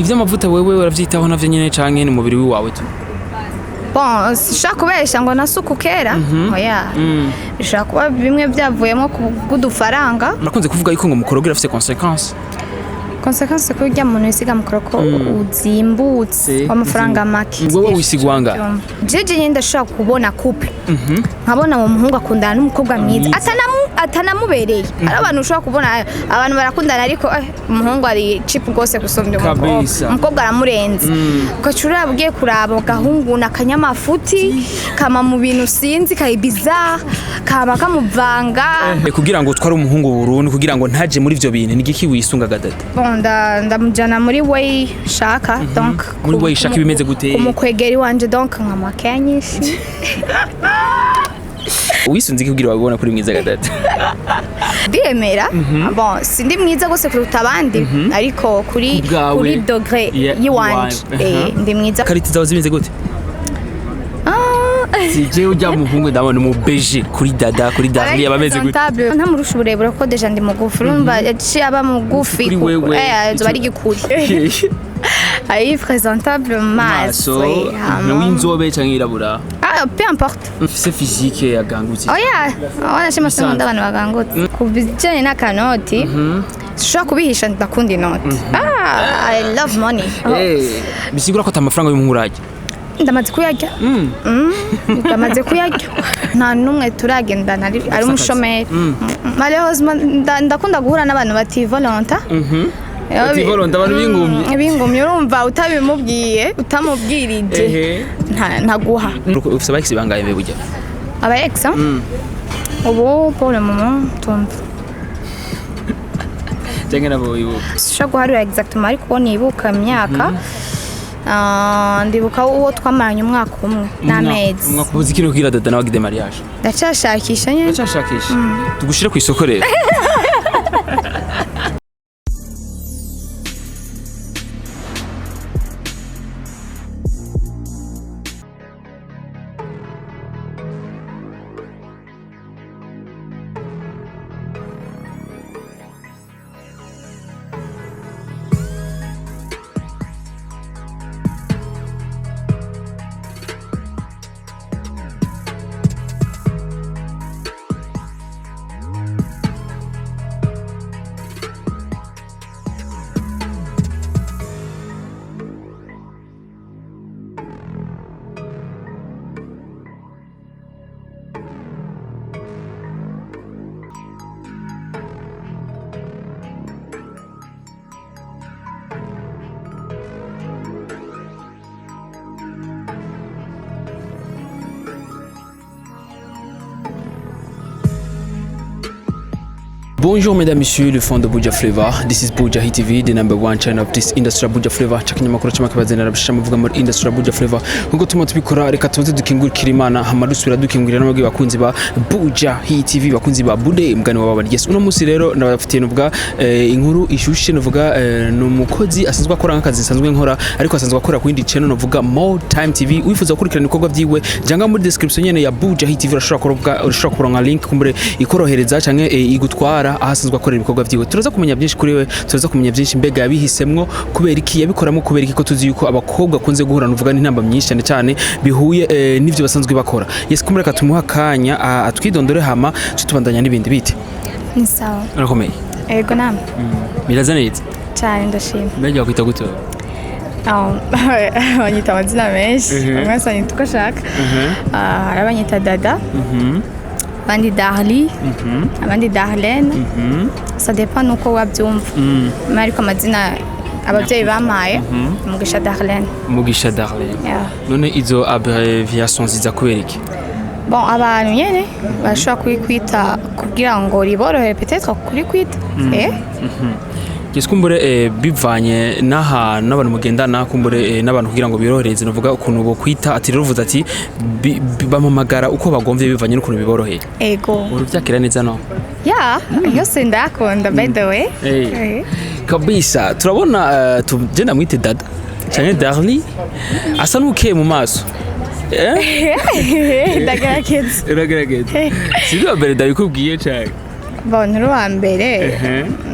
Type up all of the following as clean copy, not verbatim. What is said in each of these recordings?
Ivy'amavuta wewe uravyitaho navyo nyene, canke ni umubiri wawe tu? Bon, sinshaka kubesha ngo nasuku kera, oya. Bishobora kuba bimwe byavuyemo kubw'udufaranga. Murakunze kuvuga yuko ngo mukorogo irafise conséquence. Conséquence ko urya muntu wisiga mukoroko uzimbutse, w'amafaranga make. Wewe wisiga wangahe? Jeje nyine ndashobora kubona couple, nkabona uwo muhungu akundana n'umukobwa mwiza atanamubereye. Hari abantu ushobora kubona, abantu barakundana, ariko umuhungu ari cheap rwose gusumbya umukobwa. Umukobwa aramurenze, ugaca uraba, ugiye kuraba gahungu na kanyamafuti kama mu bintu sinzi kari bizarre, kama kamuvanga. Kugira ngo utware umuhungu burundu, kugira ngo ntaje muri ivyo bintu, ni igiki wisunga gadada? Bon, ndamujyana muri way shaka, donc Muri way shaka ibimeze gute? Kumukwegera iwanje, donc nkamuha nyinshi. Wisunze iki kugira wabibona kuri mwiza gadada? Ndiyemera. Bon, sindi mwiza gose kuruta abandi, ariko kuri Kubwawe. kuri degré yiwanje iwawe. Ndi mwiza. Qualité zawe zimeze gute? Si jewe ujya muhungu ndabona umu BG kuri dada, kuri Darli aba ameze gute? Présentable. Ntamurusha uburebure kuko déjà ndi mugufi, urumva yaciye aba mugufi. Kuri wewe. Azoba ari igikuri, ari présentable mu maso. Maso. Hama W'inzobe canke yirabura? Ah, peu importe. Mfise physique yagangutse. Oya, wanashima, sinkunda abantu bagangutse. Ku bijyanye n'akanoti, sinshobora kubihisha, ndakunda inoti. Ah, I love money. Oh. Bisigura ko ata amafaranga y'umuhungu urarya? Ndamaze kuyarya. Ndamaze kuyarya. Nta n'umwe turagendana ari umushomeri. Malheureusement, ndakunda guhura n'abantu bativolonta. Bativolonta, abantu bingumye. Bingumye, urumva utabimubwiye, utamubwirije, ntaguha. Ufise aba ex bangahe mbe burya? Aba ex ubu, pour le moment tumva Canke nabo wibuka? Sinshobora guharura exactement, ariko uwo nibuka imyaka, ndibuka uwo twamaranye umwaka umwe n'amezi. Umwaka ubuze ikintu kugira dada nawe agide mariage? Ndacyashakisha nyine. Uracashakisha? Tugushire ku isoko rero. Bonjour mesdames, messieurs, le fond de Buja Flavor. This is Buja Hit TV, the number one channel of this industry, Buja Flavor. Chakinyamakuru cy'amakabazanira bisha muvuga muri industry Buja Flavor. Nkuko tuma tubikora, reka tuze dukingurikira Imana, hama dusubira dukingurira n'ababwi bakunzi ba Buja Hit TV, bakunzi ba Bude mugani wa baba. Yes, uno munsi rero ndabafitiye nuvuga inkuru ishushe, nuvuga ni umukozi asanzwe akora nk'akazi nsanzwe nkora, ariko asanzwe akora ku yindi channel, nuvuga More Time TV. Wifuza gukurikirana ibikorwa byiwe, janga muri description nyene ya Buja Hit TV, urashobora kuronka link kumbure ikorohereza canke igutwara aho asanzwe akorera ibikorwa byiwe. Turaza kumenya byinshi kuri we, turaza kumenya byinshi: mbega yabihisemwo kubera iki, yabikoramo kubera iki, ko tuzi yuko abakobwa akunze guhura nuvuga n'intamba myinshi cyane cyane bihuye n'ivyo basanzwe bakora. Yes, kumbure reka tumuhe akanya atwidondore, hama tutubandanya n'ibindi bite. Ni sawa. Urakomeye? Ego, namwe? Biraza neza. Cyane, ndashima. Mbega wakwita gute wewe? Banyita amazina menshi. Umwe wese anyita uko ashaka. Hari abanyita Dada, abandi Darli, abandi Darlene, ça dépend nuko wabyumva. Ariko amazina ababyeyi bampaye, Mugisha Darlene. Mugisha Darlene. Yeah. None izo abbreviation ziza kubera iki? Bon, abantu nyene bashobora kurikwita kugira ngo riborohere, peut-être kurikwita. Yes, kumbure bivanye n'ahantu n'abantu mugendana, kumbure n'abantu kugira ngo birohereze, nuvuga ukuntu bokwita ati rero uvuze ati bampamagara uko bagomvye bivanye n'ukuntu biboroheye. Ego. Uruvyakira neza no? Ya, yose ndayakunda, by the way. Kabisa turabona je ndamwite Dada canke Darli, asa n'ukeye mu maso. Ndagerageza. Uragerageza, sibyo? Mbere ndabikubwiye cane. Bon, nturi uwa mbere.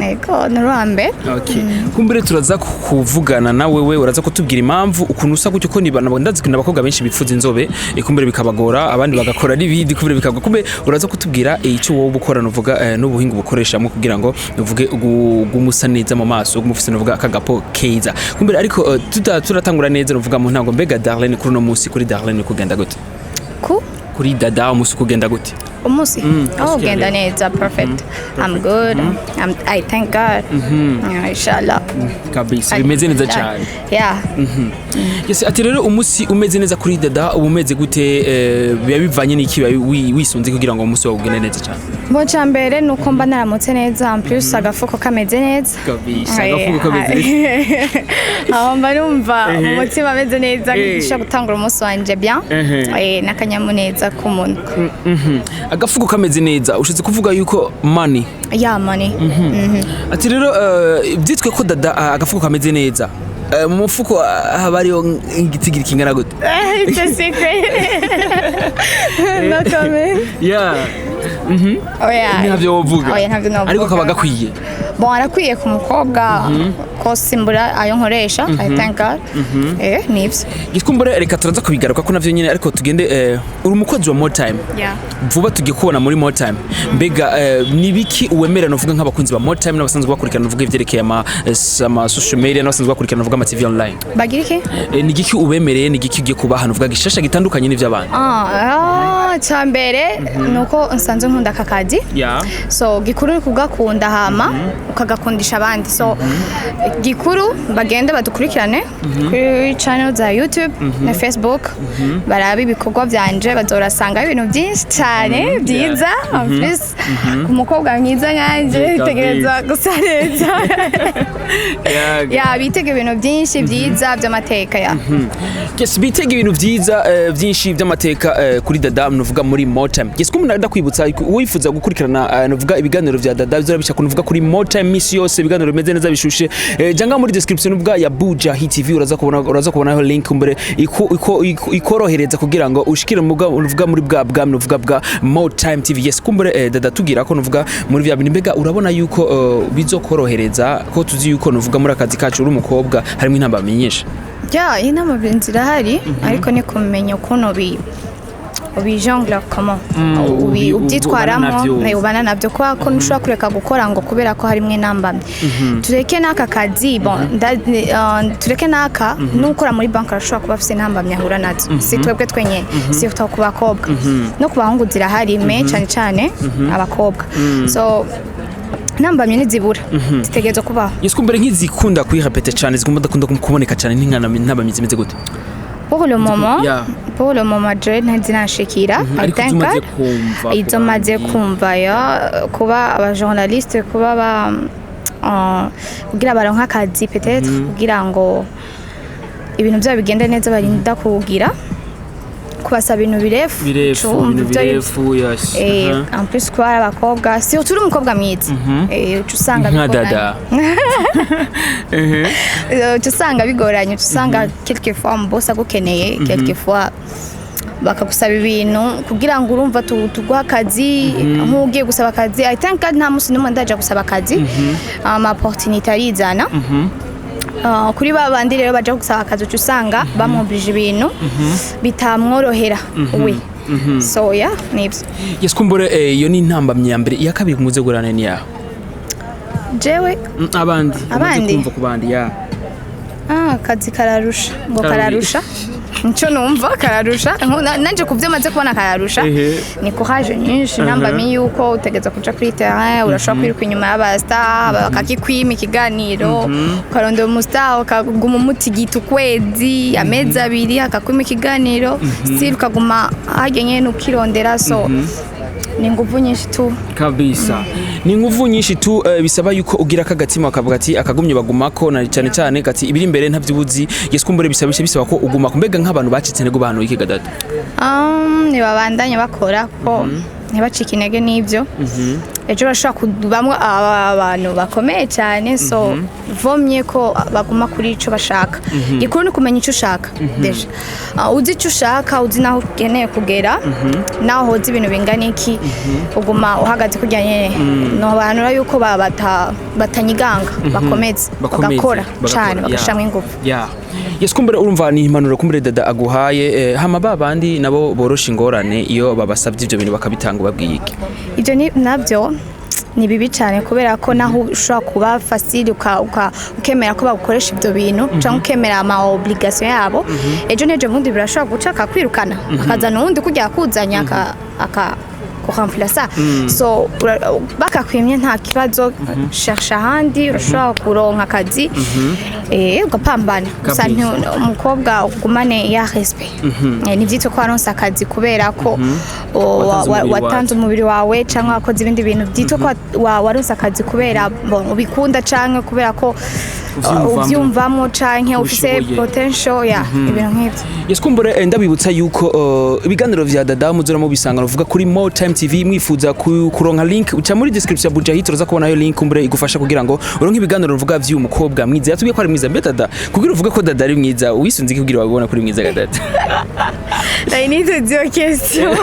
Ego, nturi uwa mbere. Okay. Kumbure turaza kuvugana na wewe, uraza kutubwira impamvu ukuntu usa gutyo, ko niba ndazi ko abakobwa benshi bifuza inzobe, kumbure bikabagora, abandi bagakora n'ibindi, kumbure bikagwa. Kumbe uraza kutubwira icyo wowe ukora, nuvuga n'ubuhinga ubukoreshamo kugira ngo nuvuge gumusa neza mu maso, gumufise nuvuga akagapo keza. Kumbure ariko turatangura neza nuvuga mu ntango, mbega Darlene, kuri uno munsi kuri Darlene kugenda gute? Ku Kuri Dada umunsi kugenda gute? Umunsi oh, Usikia ugenda leo. neza, perfect. I'm good. I thank God. Yeah, inshallah. Kabisa, bimeze neza cyane. Yeah. Yes, ati rero umunsi umeze neza kuri Dada uba umeze gute? Biba bivanye n'iki, biba wisunze kugira ngo umunsi wawe ugende neza cyane? Bon, cya mbere ni uko mba naramutse neza, en plus agafuko kameze neza. Kabisa, agafuko kameze neza. Aho mba numva mu mutima ameze neza, nshobora gutangura umunsi wanje bien. N'akanyamuneza k'umuntu. Agafuko kameze neza, ushatse kuvuga yuko money? Yeah, money. Ati rero byitwe ko Dada agafuko kameze neza. Mu mufuko haba hariho igitigiri kingana gute? It's a secret, no comment. Oya. Ntabyo wovuga? Oya, ntabyo novuga. Ariko kaba gakwiye? Bon, arakwiye ku mukobwa ko simbura ayo nkoresha, I thank God. Nibyo. Gitwumbure reka turaza kubigaruka ko navyo nyine, ariko tugende uri umukozi wa More Time. Yeah. Vuba tugiye kubona muri More Time. Mbega ni biki uwemera nuvuga nk'abakunzi ba More Time n'abasanzwe bakurikirana nuvuga ivyerekeye ama social media n'abasanzwe bakurikirana nuvuga ama TV online? Bagira iki? Ni igiki ubemereye, ni igiki ugiye kubaha nuvuga gishasha gitandukanye n'ivy'abandi? Ah, cya mbere ni uko nsanzwe nkunda aka kazi. So gikuru ni kugakunda, hama ukagakundisha abandi. So gikuru bagende badukurikirane kuri channel za YouTube na Facebook, barabe ibikorwa byanje, bazorasanga ibintu byinshi cyane byiza. En plus ku mukobwa mwiza nkanje tegereza gusa neza. Ya, bitega ibintu byinshi byiza by'amateka ya. Yes, bitega ibintu vyiza vyinshi by'amateka kuri Dada nuvuga muri More Time. Yes, kumwe ndakwibutsa wifuza gukurikirana nuvuga ibiganiro vya Dada bizora bica kunuvuga kuri More Time misi yose, ibiganiro bimeze neza bishushe. Janga muri description nuvuga ya Buja Hit TV, uraza kubonaho link mbere ikorohereza kugira ngo ushikire muga nuvuga muri bwa bwa nuvuga bwa More Time TV. Yes, kumbure Dada tugira ko nuvuga muri vya bintu, mbega urabona yuko bizokorohereza ko tuzi yuko nuvuga muri akazi kacu uri umukobwa harimo intambamyi nyinshi? Ya, inama zirahari, ariko ni kumenya ukuntu ubijongle, comment ubyitwaramo. Ubana navyo. Ubana nabyo, kubera ko ntushobora kureka gukora ngo kubera ko harimo intambamyi. Tureke n'aka kazi, bon, tureke n'aka, n'ukora muri banki arashobora kuba afite intambamyi ahura nazo. Si twebwe twenyine, si ku bakobwa, no ku bahungu zirahari, mais cyane cyane abakobwa. So intambamyi ntizibura, zitegerezwa kubaho. Yes, kumbere nk'izikunda kwirepete cyane, zigomba dakunda kuboneka cyane, n'inkana intambamyi zimeze gute? Pour le moment, pour le moment je ntizinashikira. I Ariko thank izo umaze God. kumva ku Izo maze bandi. kumva, ya, kuba abajournaliste, kuba ba kugira baronke akazi, peut-être kugira ngo ibintu byabo bigende neza, barinda kugira kubasaba ibintu birefu. Birefu. Cumva Ibintu ibyo ari byo. birefu, yes. En plus kuba ari abakobwa, surtout uri umukobwa mwiza, uca usanga Nka bigoranye. Dada. Uca usanga bigoranye, uca usanga quelquefois umubosi agukeneye, quelquefois bakagusaba ibintu kugira ngo urumva tuguhe akazi, nk'ugiye gusaba akazi. I thank God, nta munsi n'umwe ndaja gusaba akazi, ama opportunité arizana. Kuri ba bandi rero baja gusaba akazi, uca usanga bamwumvije ibintu bitamworohera we. So yeah, nibyo. Yes, kumbure iyo ni intambamyi ya mbere. Iya kabiri muze gurana ni yaho? Jewe? Abandi umaze Abandi? kumva ku bandi, ya. Ah, akazi kararusha ngo Kararusha. Kararusha, nico numva kararusha. Nanje ku byo maze kubona kararusha. Ni courage nyinshi, ntambamyi yuko utegeza kuja kuri terrain, urashobora kwiruka inyuma y'abastar bakakikwima ikiganiro, ukarondera umustar ukaguma umutigita ukwezi, amezi 2, akakwima ikiganiro, still ukaguma harya nyene ukirondera. So ni inguvu nyinshi tu. Kabisa, ni inguvu nyinshi tu. Bisaba yuko ugira akagatima akavuga ati akagumye bagumako, na cyane cyane gati ibiri imbere ntavyubuzi. Yes, kumbure bisaba ko uguma. Mbega nk'abantu bacitse ntego bahanuye iki Dada? Ntibabandanye bakora, ko ntibacike intege n'ibyo. Ejo bashobora kubamwo abantu bakomeye cyane, so vomye ko baguma kuri ico bashaka. Gikuru ni kumenya ico ushaka. Déjà uzi ico ushaka, uzi naho ukeneye kugera, naho hoza ibintu bingana iki, uguma uhagaze kurya nyene. Nobanura yuko batanyiganga, bakomeze Bakomeze, bagakora bagakora, cane, yeah. bagashiramwo ingufu. Yeah. Yes, kumbure urumva ni impanuro kumbure dada aguhaye. Hama ba bandi nabo borosha ingorane iyo babasabye ivyo bintu bakabitanga, ubabwiye iki? Ibyo ni nabyo ni bibi cyane, kubera ko naho ushobora kuba facile ukemera ko bagukoresha ibyo bintu cyangwa ukemera ama obligation yabo, ejo n'ejo bundi birashobora guca akakwirukana, akazana uwundi kujya akuzanya aka kuremplaça. So bakakwimye nta kibazo, cherche ahandi urashobora kuronka akazi, ugapambana gusa. Kabisa. Umukobwa ugumane ya respect. Ni vyitwa ko waronse akazi kubera ko Watanze umubiri wawe. Watanze umubiri wawe cyangwa wakoze ibindi bintu, byitwa ko waronse akazi kubera, bon, ubikunda canke kubera ko Uvyiyumvamo. Uvyumvamo canke ufise Ubishoboye. potential ya ibintu nk'ivyo. Yes, kumbure ndabibutsa yuko ibiganiro vya dada muzora mubisanga uvuga kuri More Time TV. Mwifuza kuronka link, uca muri description ya Buja Hit, uraza kubonayo link kumbure igufasha kugira ngo uronke ibiganiro uvuga vy'uyu mukobwa mwiza. Yatubwiye ko ari mwiza. Mbe dada, kugira uvuge ko dada ari mwiza, wisunze iki kugira wabibona kuri mwiza ga dada? Nari niteze iyo question.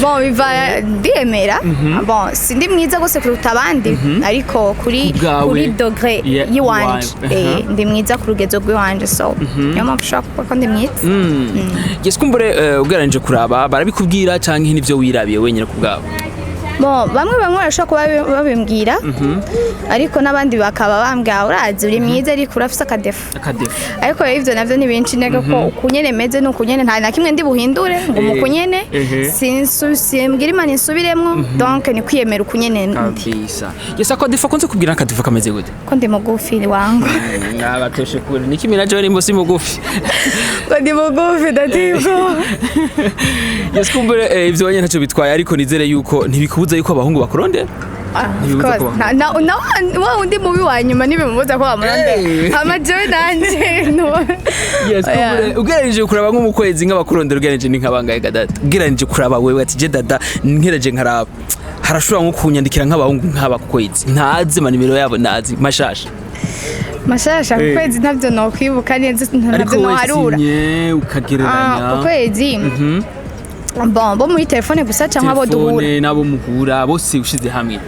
Bon, biva ndiyemera. Bon, sindi mwiza gose kuruta abandi, ariko kuri Kubwawe. kuri degré yiwanje, iwawe. Ndi mwiza ku rugezo rw'iwanje, so niyo mpamvu ushobora kuvuga ko ndi mwiza. Yes, kumbure ugereranije kuraba, barabikubwira canke nivyo wirabiye wenyine ku bwawe? Bon, bamwe bamwe barashobora kuba babimbwira, ariko n'abandi bakaba bambwira: "Urazi uri mwiza, ariko urafise aka défaut." Aka défaut. Ariko rero ivyo navyo ntibinca intege, ko ukunyene meze ni ukunyene, nta na kimwe ndi buhindure ngo mukunyene. Simbwira Imana insubiremwo, donc ni kwiyemera ukunyene ndi. Kabisa. Yes, aka défaut akunze kubwira, aka défaut kameze gute? Ko ndi mugufi wangu. Abatoshe kure Nicki Minaj ari musi mugufi. Ko ndi mugufi ndatigo. Yes, kumbure ivyo wanye ntacyo bitwaye, ariko nizere yuko ntibikubuza yuko abahungu bakurondera. Ntibibuza ko Wa wundi mubi wa nyuma ntibimubuza ko bamurondera. Hama jewe nanje no. Yes, Oya. kumbure ugereranije kuraba nko mu kwezi nk'abakurondera, ugereranije ni nk'abangahe ga dada? Ugereranije kuraba wewe ati: "Je dada nkereje nkaraba harashobora nko kunyandikira nk'abahungu nk'aba ku kwezi, ntazi manimero yabo, ntazi mashasha." Mashasha ku kwezi ntabyo nokwibuka neza, ntabyo noharura. Wesinye ukagereranya. Ku kwezi, bon, bo muri telefone gusa cyangwa abo duhura? Telefone n'abo muhura bose ushize hamwe.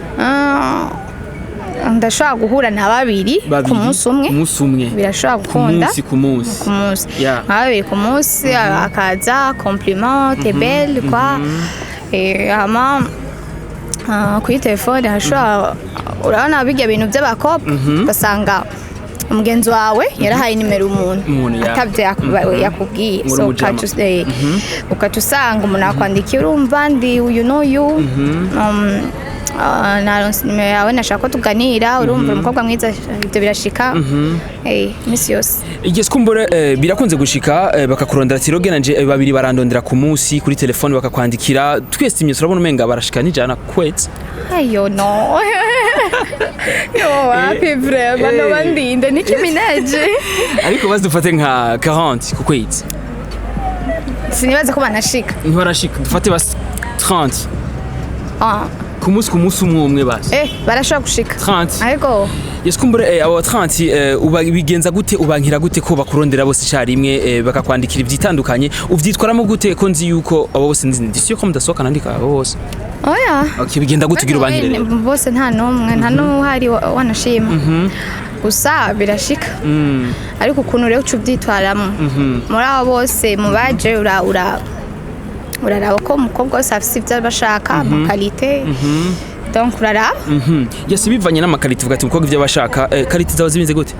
Ndashobora guhura na babiri Babiri ku munsi umwe. Ku munsi umwe. Birashobora Ku gukunda. munsi, ku munsi. Ku munsi. Nka babiri ku munsi, akaza compliment: "T'es belle", quoi. Hama kuri telefone hashobora, urabona bijya bintu by'abakobwa, ugasanga umugenzi wawe yarahaye nimero umuntu Umuntu, ya. atabyo yakubwiye. Muri So umujama. ukaca usanga umuntu akwandikiye: "Urumva ndi uyu n'uyu, naronse nimero yawe, nashaka ko tuganira, urumva uri umukobwa mwiza." Ibyo birashika iminsi yose. Igeze kumbure birakunze gushika bakakurondera ati: "Roge nanje babiri barandondera ku munsi kuri telefone," bakakwandikira. Twese imye turabona umenga barashika n'ijana ku kwezi. Ayo no yo, wapi vraiment, no bandinde Nicki Minaj. Ariko bazi dufate nka 40 ku kwezi. Sinibaza ko banashika. Ntibarashika, dufate basi 30 ku munsi, ku munsi umwe umwe basi. Barashobora gushika. 30. Ariko Yes, kumbure abo 30 uba bigenza gute, ubankira gute ko bakurondera bose icyarimwe, bakakwandikira ivyitandukanye? Uvyitwaramo gute ko nzi yuko abo bose nzi ndisiyo ko mudasohokana ndika abo bose? Oya. Okay, bigenda gute ugira ubankire rero? Bose nta n'umwe, nta n'uhari wanashima gusa birashika. Ariko ukuntu rero uca ubyitwaramo muri abo bose mu baje, ura ura uraraba ko umukobwa wese afise ibyo aba ashaka, ama qualité, donc uraraba. Yes, bivanye n'ama qualité, uvuga ati umukobwa ivyo abashaka, qualité zawe zimeze gute?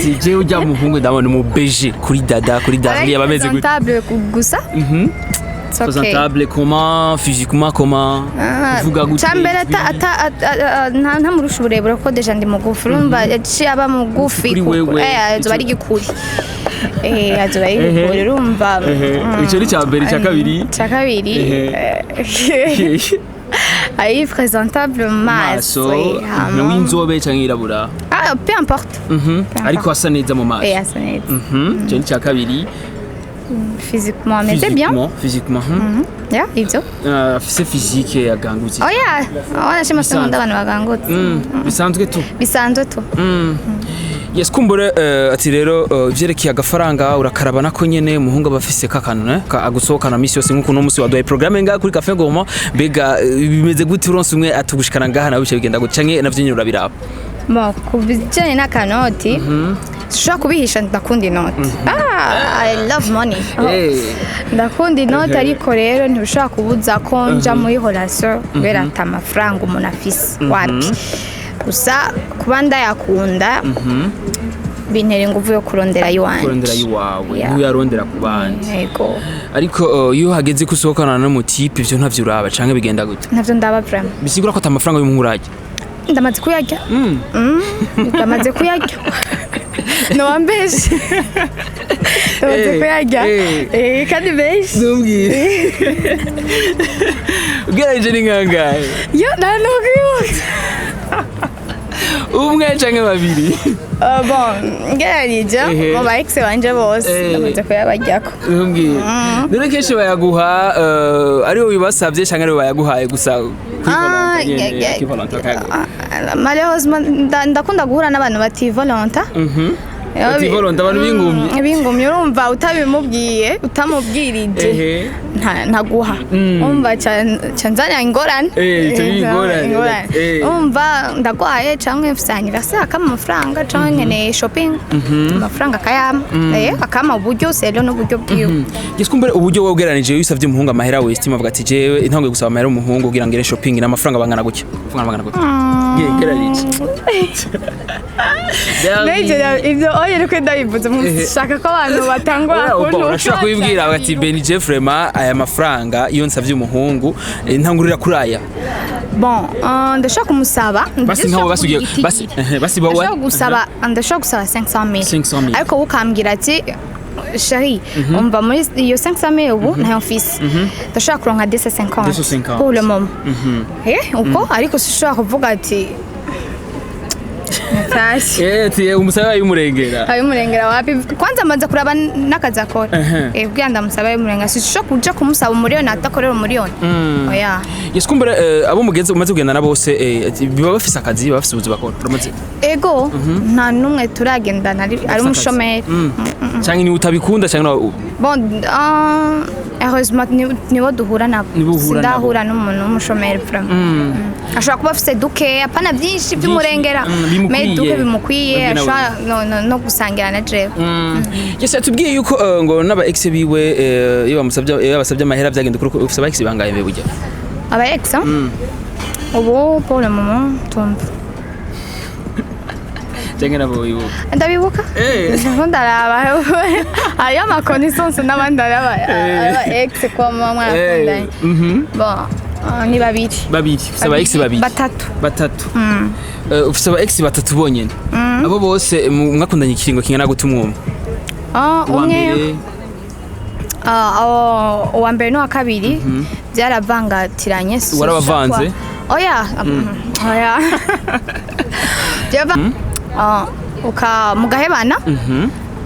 Si jewe ujya muhungu ndabona umu BG kuri dada, kuri dada yaba ameze gute? Présentable gusa. It's okay. Présentable comment? Physiquement comment? Uvuga gute? Cambere ntamurusha uburebure, kuko déjà ndi mugufi, urumva yaciye aba mugufi. Kuri wewe, azoba ari igikuri, azoba ari igikuri, urumva. Ico ni icya mbere, icya kabiri? Icya kabiri, ari présentable mu maso. Maso. W'inzobe canke yirabura? Ah, peu importe. Ariko asa neza mu maso. Asa neza. Ico ni icya kabiri. Physiquement ameze bien. Physiquement. Yeah, ivyo. Afise physique yagangutse? Oya, wanashima sinkunda abantu bagangutse. Bisanzwe tu. Bisanzwe tu. Yes, kumbure ati rero ivyerekeye agafaranga urakaraba nako nyene, umuhungu aba afise kakantu ne ka agusohokana misi yose, nkuko uno musi waduhaye programme ngaha kuri Café Gourmand. Mbega bimeze gute uronse umwe atugushikana ngaha, nawe bice bigenda gute, canke navyo nyene urabiraba? Bon, ku bijyanye n'akanoti, sinshobora kubihisha, ndakunda inoti. Ah, I love money. Oh. Ndakunda inoti, ariko rero ntibishobora kubuza ko nja muri relation kubera ata amafaranga umuntu afise, wapi. Gusa kuba ndayakunda bintera ingufu yo kurondera iwanje. Kurondera iwawe? Yeah. Ntuyarondera ku bandi? Yego. Ariko iyo hageze ko usohokana n'umu type, ivyo ntavyo uraba canke bigenda gute? Ntavyo ndaba vraiment. Bisigura ko ata amafaranga y'umuhungu urarya? Ndamaze kuyarya. Ndamaze kuyarya, nowambeshe, ndamaze kuyarya. Kandi benshi. Ntumbwire, ugereranyije ni nkangahe? Yo, nta nukwibuka. Umwe canke babiri? Bon, ngereranije mu ba ex banje bose, ndamaze kuyabaryako. Ntumbwire, none kenshi bayaguha ari wowe ubibasavye canke ari wowe bayaguhaye gusa kuri Ah, volonté nyene, yeah. kuri volonté bakayaguha? Ah, malheureusement ndakunda guhura n'abantu bativolonta. Bativolonta, abantu b'ingumyi. B'ingumyi, urumva utabimubwiye, utamubwirije, ntaguha. Umva, ca nzanira ingorane. Ico ni ingorane. Umva, ndagwaye canke mfise anniversaire, akampa amafaranga, canke nkeneye shopping, amafaranga akayampa. Akampa uburyo selo n'uburyo bwiwe. Giskumbure, uburyo wowe ugereranije, iyo usavye umuhungu amahera westima, avuga ati jewe intanguye gusaba amahera umuhungu kugira ngere shopping, n'amafaranga bangana gutya, amafaranga bangana gutya, gereranije? N'ivyo oye niko ndabivuze, mushaka ko abantu batangura Oya, urashobora kubibwira ati Benny Jeff Rema, aya mafaranga iyo nsavye umuhungu ntangurira kuri aya. Bon, ndashobora kumusaba. Basi nkabo basi ugiye basi basi bawe. Ndashobora gusaba 500,000. 500,000. Ariko wowe ukambwira ati chéri, umva, muri iyo 500,000 ubu ntayo mfise, ndashobora kuronka 250 250. pour le moment. Uko, ariko sinshobora kuvuga ati natashye. Ati umusaba y'umurengera. Ay'umurengera wapi, kwanza mbanza kuraba n'akazi akora. Kugira ndamusaba ay'umurengera, sinshobora kuja kumusaba umuriyoni adakorera umuriyoni, oya. Yes, kumbure abo mugenzi umaze kugendana bose ati, biba bafise akazi, baba bafise ubuzi bakora, uramaze? Ego, nta n'umwe turagendana ari umushomeri. Canke ni utabikunda canke Bon, heureusement nibo duhura nabo. Nibo uhura nabo. Sindahura n'umuntu w'umushomeri vraiment. Ashobora kuba afise duke, apana byinshi by'umurengera, bimukwiye. mais duke bimukwiye. Nabyo nawe. Ashobora no gusangira na jewe. Yes, yatubwiye yuko ngo n'aba ex biwe iyo bamusabye, iyo basabye amahera byagenda kuri ufise aba ex bangaye mbe burya? Aba ex ubu pour le moment tumva. Canke nabo wibuka? Ndabibuka. Ndiko ndaraba hariyo ama connaissance n'abandi aba ex ko muba mwarakundanye. Bon, ni babiri. Babiri, ufise aba ex babiri? Batatu. Batatu. Ufise aba ex batatu bonyene, abo bose mwakundanye ikiringo kingana gute umwe umwe? Ah, Uwa umwe mbere? Ah, uwa mbere n'uwa kabiri byaravangatiranye. Warabavanze? Oya, oya. Uka mugahebana,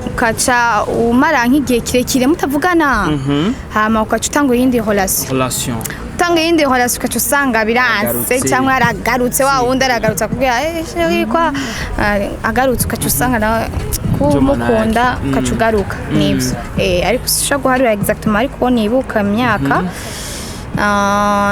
ukaca umara nk'igihe kirekire mutavugana, hama ukaca utanga iyindi relation. Relation. Utanga iyindi relation, ukaca usanga biranse. Agarutse. Cyangwa aragarutse, wa wundi aragarutse akubwira eh chéri kwa. Ah, agarutse, ukaca usanga nawe kumukunda, ukaca ugaruka, nibyo. Ariko sinshobora guharura exactement, ariko uwo nibuka imyaka,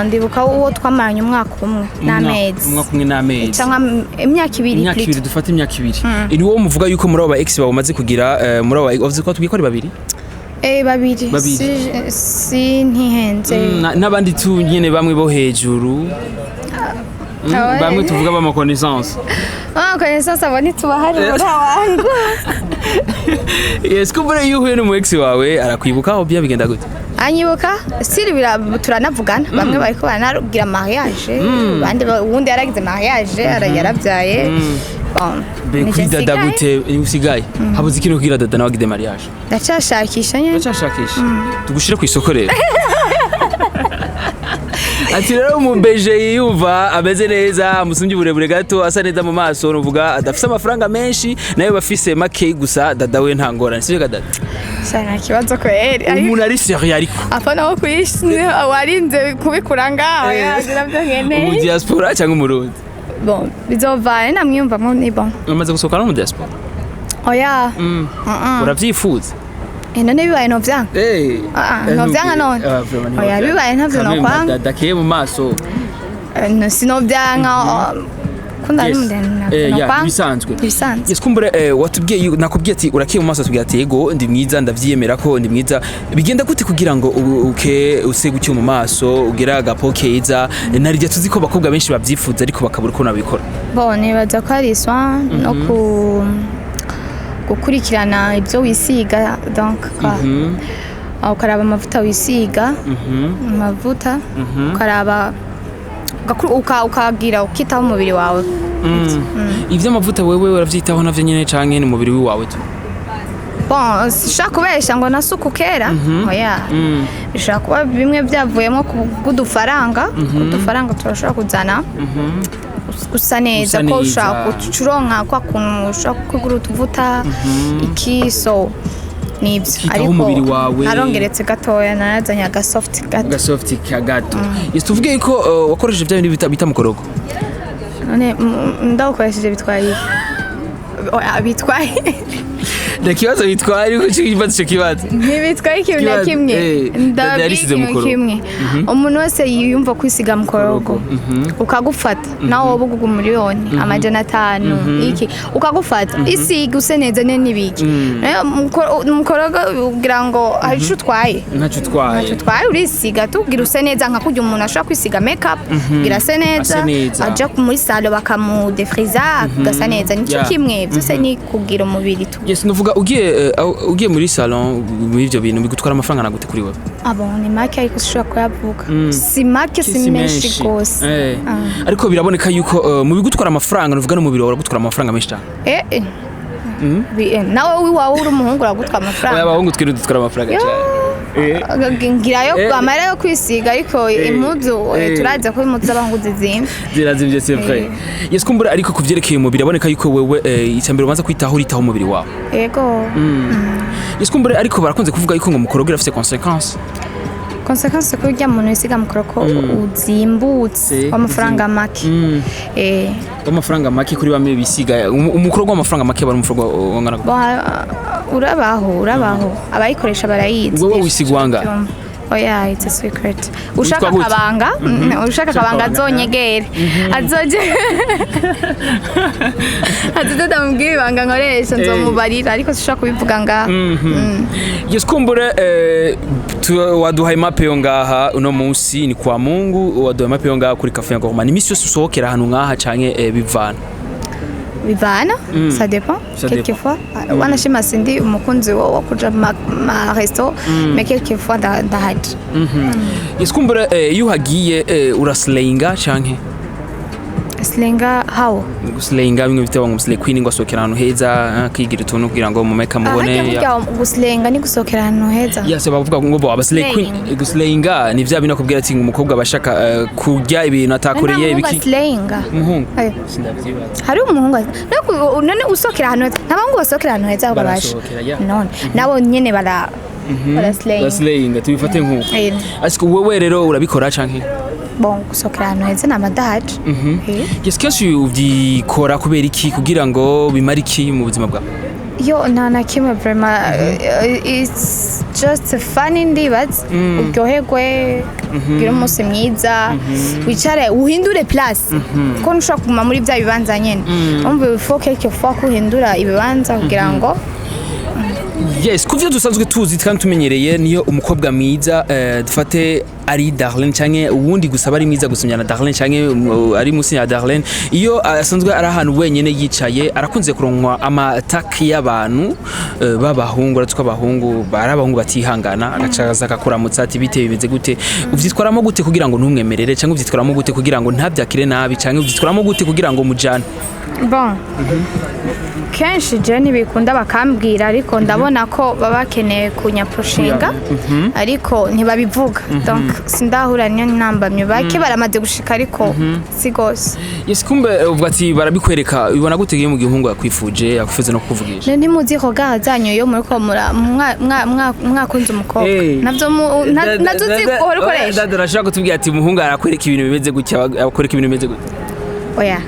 ndibuka uwo twamaranye umwaka umwe n'amezi. Umwaka umwe n'amezi. Cyangwa imyaka 2. Imyaka Plutôt. 2, dufate imyaka 2. Ni wowe muvuga yuko muri abo ba ex bawe umaze kugira muri abo wavuze ko tubwiye ko ari babiri? Babiri. Babiri. Si ntihenze. N'abandi tu nyene bamwe bo hejuru. Ah ouais. Bamwe tuvuga b'ama connaissance. Ah, connaissance abo ntitubaharura wangu. Yes, kumbure iyo uhuye n'umu ex wawe arakwibuka aho bya bigenda gute? Anyibuka siri turanavugana, bamwe bariko baranagira mariage, abandi uwundi yaragize mariage, yarabyaye. Bon, Be nije kuri dada nsigaye. gute usigaye habuze ikintu kugira dada nawe agide mariage? Ndacyashakisha nyene. Uracyashakisha, tugushire ku isoko rero. Ati rero umubeje yiyumva ameze neza, amusumbye uburebure gato, asa neza mu maso, nuvuga adafise amafaranga menshi, nayo bafise make gusa, Dada we nta ngorane, sivyo ga Dada? Sha, nta kibazo kweri. Ariko Umuntu ari sérieux ariko. Apana wo kwish warinze kubikura ngaho yagira byo Umu nkeneye. diaspora cyangwa umurundi? Bon, bizovana namwiyumvamo, ni bon. Umaze gusohokana no mu diaspora? Oya. Uravyifuza? Eh, none bibaye novyanga? Eh. Ah, ah, novyanga none? Oya, bibaye ntavyo nokwanga. Dada keye mu maso. No, sinovyanka kunda ari mundende. Eh, ya bisanzwe. Bisanzwe. Yes, kumbure watubwiye nakubwiye ati urakiye mu maso, tubwiye ati yego ndi mwiza, ndavyiyemera ko ndi mwiza. Bigenda gute kugira ngo uke use gutyo mu maso, ugera agapo keza? Narijya tuzi ko abakobwa benshi bavyifuza ariko bakabura uko nabikora. Bon, nibaza ko ari soin no ku gukurikirana ibyo wisiga, donc quoi. Aho ukaraba amavuta wisiga, amavuta ukaraba ukagira ukitaho umubiri wawe. Ivy'amavuta wewe uravyitaho navyo nyene canke ni umubiri wawe tu? Bon, sinshaka kubesha ngo nasuku kera, oya. Bishobora kuba bimwe byavuyemo kubw'udufaranga. Udufaranga turashobora kuzana gusa neza. Gusa Ko neza. ushobora gucuronka kwa kuntu ushobora kugura utuvuta iki, so nibyo. Ukitaho umubiri wawe. Narongeretse gatoya, narazanye agasoft gato. Gasoft ka gato. Yes, tuvuge ko wakoresheje bya bintu bita mukorogo. None ndawukoresheje bitwaye iki? Oya, bitwaye Nta kibazo bitwaye, ariko ikibazo, ico kibazo ntibitwaye ikintu na Kibazo, kimwe. Dada Ndababwira yarisize ikintu mukorogo. kimwe: umuntu wese yiyumva kwisiga mukorogo ukagufata, nawe woba uguga 500,000 iki, ukagufata, isiga use neza ne n'ibiki. Nayo mukorogo ugira ngo hari ico utwaye? Ntacyo utwaye. Ntacyo utwaye, urisiga tubwira use neza nka kurya umuntu ashobora kwisiga makeup kugira ase neza. Ase neza. Aja muri salon bakamudefriza agasa neza, nicyo kimwe byose ni kugira umubiri tu. Yes, nuvuga ugiye ugiye muri salon, muri ivyo bintu bigutwara amafaranga na gute kuri wewe? Abo ni make, ariko sinshobora kuyavuga. Si make, si menshi rwose. Ariko biraboneka yuko mu bigutwara amafaranga, nuvuga n'umubiri wawe uragutwara amafaranga menshi cyane. Eh, eh. Nawe wiwawe uri umuhungu uragutwa Oya, amafaranga. abahungu twe dutwara amafaranga cyane. Ngirayo amahera yo kwisiga, ariko impuzu turazi ko impuzu z'abahungu zizimvye. Zirazimvye, c'est vrai. Yes, kumbura ariko kuvyerekeye umubiri, aboneka yuko wewe icambere ubanza kwitaho, uritaho umubiri wawe. Yego. Yes, kumbura ariko barakunze kuvuga yuko ngo mukorogo irafise conséquence. Conséquence ko urya muntu wisiga mukoroko uzimbutse w'amafaranga make. W'amafaranga make kuri bamwe bisiga umukorogo w'amafaranga make, bari umukorogo wangana gute? Bon, urabaho, urabaho, abayikoresha barayizi. Wowe wisiga uwanga? Oya, it's a secret. Ushaka gute? akabanga, ushaka akabanga azonyegere, azoje azoze ndamubwira ibanga nkoresha, nzomubarira, ariko sinshobora kubivuga ngaha. Yes, kumbure waduhaye mape yo ngaha uno munsi ni kwa Mungu, waduhaye mape yo ngaha kuri Cafe ya Gourmand. Imisi yose usohokera ahantu ngaha canke bivana? Bivana, ça dépend. Ça Quelquefois wanashima sindi umukunzi wo kuja ma resto, mais quelquefois ndahaja. Yes, kumbure iyo uhagiye uraslayinga canke? Slenga how? Guslayinga bimwe bita ngo slay queen, ngo asohokera ahantu heza, akigira utuntu kugira ngo mumeka mubone. Harya burya gusilenga ni gusohokera ahantu heza? Yes, bavuga ngo bo aba slay queen. Slaying. Guslayinga ni vya bintu akubwira ati ngo umukobwa abashaka kurya ibintu atakoreye Nta muhungu ibiki. asilenga. Umuhungu? Ayo. Sindavyibaza. Hari umuhungu none usohokera ahantu heza, n'abahungu basohokera ahantu heza ahubwo basha. Barasohokera, yeah. None nabo nyene bara slaying. Baslayinga tubifate nk'uko. Ariko wewe rero urabikora canke? Bon, gusohokera ahantu heza ni amadaje. Yes, kenshi uvyikora kubera iki, kugira ngo bimare iki mu buzima bwawe? Yo, nta na kimwe vraiment. It's just funny, ndibaza uryoherwe, ugire umunsi mwiza, wicare uhindure place, kuko ntushobora kuguma muri bya bibanza nyene. Umva, il faut quelque fois ko uhindura ibibanza kugira ngo Yes, kuvyo dusanzwe tuzi kandi tumenyereye, niyo umukobwa mwiza dufate ari Darlene canke uwundi, gusa bari mwiza gusumya na Darlene canke ari musi ya Darlene, iyo asanzwe ari ahantu wenyene yicaye, arakunze kuronkwa amataki y'abantu b'abahungu. Uratse ko abahungu bari abahungu batihangana, agacaza akakuramutsa ati bite, bimeze gute? Uvyitwaramo gute kugira ngo ntumwemerere, canke uvyitwaramo gute kugira ngo ntavyakire nabi, canke uvyitwaramo gute kugira ngo mujane? Bon, Kenshi je ntibikunda bakambwira, ariko ndabona ko baba bakeneye kunyapushinga, ariko ntibabivuga. Donc sindahura niyo ntambamye. Bake baramaze gushika, ariko si gose. Yes, kumbe uvuga ati barabikwereka. Ubona gute iyo mu gihe umuhungu yakwifuje, yakwifuza no kukuvugisha? Ntimuzi regard zanyu iyo muriko mwakunze umukobwa? Navyo nazo uzi uhora ukoresha. Dada, urashobora kutubwira ati umuhungu arakwereka ibintu bimeze gutya, akwereka ibintu bimeze gutya? Oya.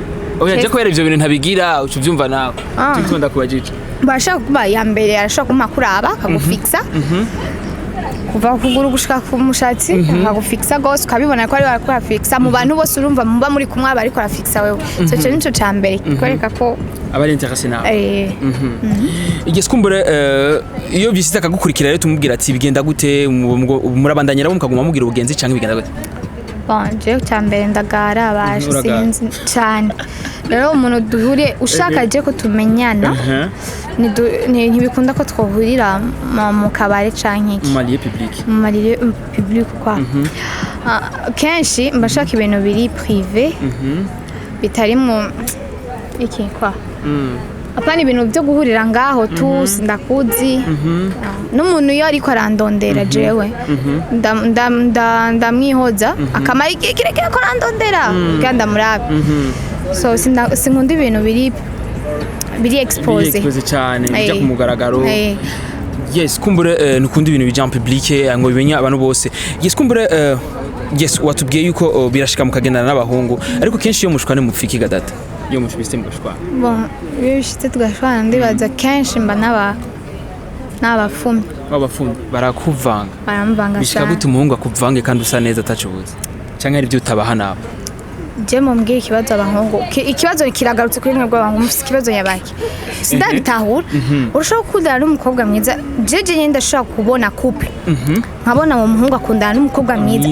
Oya, je kubera ivyo bintu ntabigira, uca uvyumva nawe. Cyo ndakubajije. Barashaka kuba ya mbere, arashobora kumpa kuraba akagufixa kuva ku kuguru gushika ku mushatsi, akagufixa gose, ukabibona ko ari ariko arafixa mu bantu bose. Urumva muba muri kumwe, aba ariko arafixa wewe. So ico nico ca mbere kikwereka ko aba ari intéressé nawe. Igeze kumbure iyo bisize akagukurikira rero, tumubwira ati bigenda gute? Murabandanya rero mukaguma mubwira ubugenzi canke bigenda gute? Bon, jewe cya mbere ndagara baje. Uragara. Sinzi cyane rero umuntu duhuriye ushaka je ko tumenyana, ntibikunda ko twohurira mu kabare canke iki. Mu ma lieux publics. Mu ma lieux public kwa. Kenshi mba nshaka ibintu biri privé, bitari mu iki kwa, apana ibintu byo guhurira ngaho tu sindakuzi. N'umuntu iyo ariko arandondera, jewe ndamwihoza akamara igihe kirekire ko arandondera kugira ndamurabe. So sinkunda ibintu biri exposé. Exposé cyane, bijya Eh. ku mugaragaro. Eh. Yes, kumbure ntukunda ibintu bija en public, ngo bimenye abantu bose. Yes, kumbure yes, watubwiye yuko birashika mukagendana n'abahungu, ariko kenshi iyo mushwana mupfiki gadata, iyo mushubise mugashwana? Bon, iyo bishitse tugashwana, ndibaza kenshi mba n'abafumyi. W'abafundi barakuvanga? Baramvanga Bishika cyane. gute umuhungu akuvange kandi usa neza atacubuze, canke hari ibyo utabaha nabo? Je mumbwire ikibazo abahungu, ikibazo kiragarutse kuri mwe bw'abahungu. Mufise ikibazo nyabaki, sindabitahura. Urashobora gukundana n'umukobwa mwiza. Jeje nyine ndashobora kubona couple, nkabona uwo muhungu akundana n'umukobwa mwiza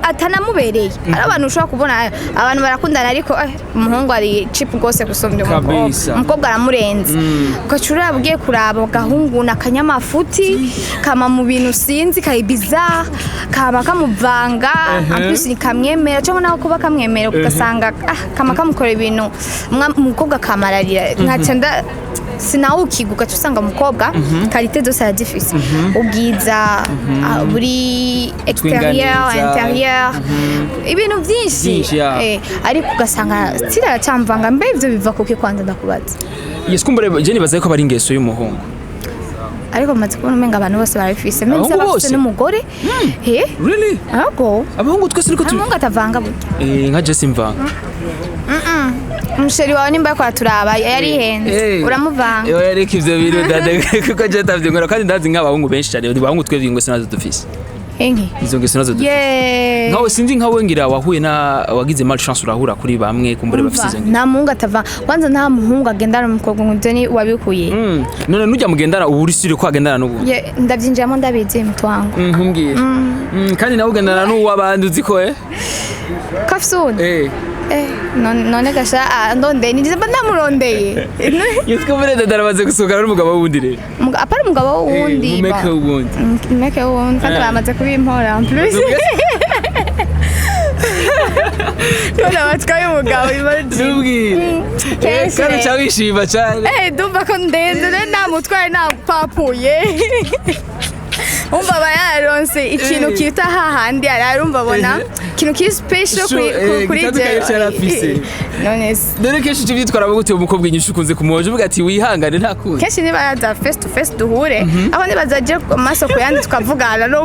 atanamubereye. Hari abantu ushobora kubona, abantu barakundana, ariko umuhungu ari cheap gose gusumbya umukobwa. Kabisa. Umukobwa aramurenze. Ugaca uraba, ugiye kuraba agahungu ni akanyamafuti, kama mu bintu sinzi, kari bizarre, kama kamuvanga. En plus ni kamwemera cyangwa nawe kuba kamwemera, ugasanga kama kamukorera ibintu, umukobwa akamararira, nkaca nda sinawukiga. Ugaca usanga umukobwa qualité zose arazifise, ubwiza buri extérieur, neza. intérieur, ibintu byinshi. Byinshi, ya. Ariko ugasanga style aracamvanga. Mbe ivyo biva kuki? Kwanza ndakubaza. Yes, kumbure je nibaza ko ari ingeso y'umuhungu. Ariko maze kubona umenga abantu bose barabifise, mbe Abahungu bafise bose? n'umugore he. Really? Ahubwo Abahungu twese niko nta tu muhungu atavanga burya. Nka Jesse mvanga. Umusheri wawe nimba ariko araturaba yarihenze, uramuvanga. Oya, reka ivyo bintu dada, kuko je atavyo nkora, kandi ndazi nk'abahungu benshi cyane. Abahungu twebwe ingeso nazo dufise. Inki? Izo ngeso nazo dufise. Ye. Nkawe sinzi, nkawe ngira wahuye na wagize malchance urahura kuri bamwe kumbure bafise izo ngeso. Nta muhungu atavanga. Kwanza nta muhungu agendana n'umukobwa ngo ibyo ni wabikuye. None nujya mugendana ubu uri sûr ko agendana n'ubu? Ye, ndabyinjiramo, ndabizi mutwango. Nkumbwire. Kandi nawe ugendana n'uw'abandi uzi ko Kafsuni. None gasha ndondeye ni mba ndamurondeye. Yitwa mbere dada aramaze gusohokana n'umugabo w'uwundi rero. Apari umugabo w'uwundi. Mumeke w'uwundi. Mumeke w'uwundi kandi bamaze kubimpora en plus. Kubona batwaye umugabo, imagine. Nubwire. Kenshi Kandi rero. uca wishima cyane. Ndumva ko ndenze rero, namutwaye napapuye. Umva aba yaronse ikintu kita hahandi ararumva abona ikintu kiri special kuri gitandukanye jewe. yari afise. None se Dore kenshi uca ubyitwara gute umukobwa inyishu ukunze kumuhoja uvuga ati wihangane nta kundi? Kenshi niba yaza face to face duhure, aho nibaza aje amaso ku yandi tukavugana, no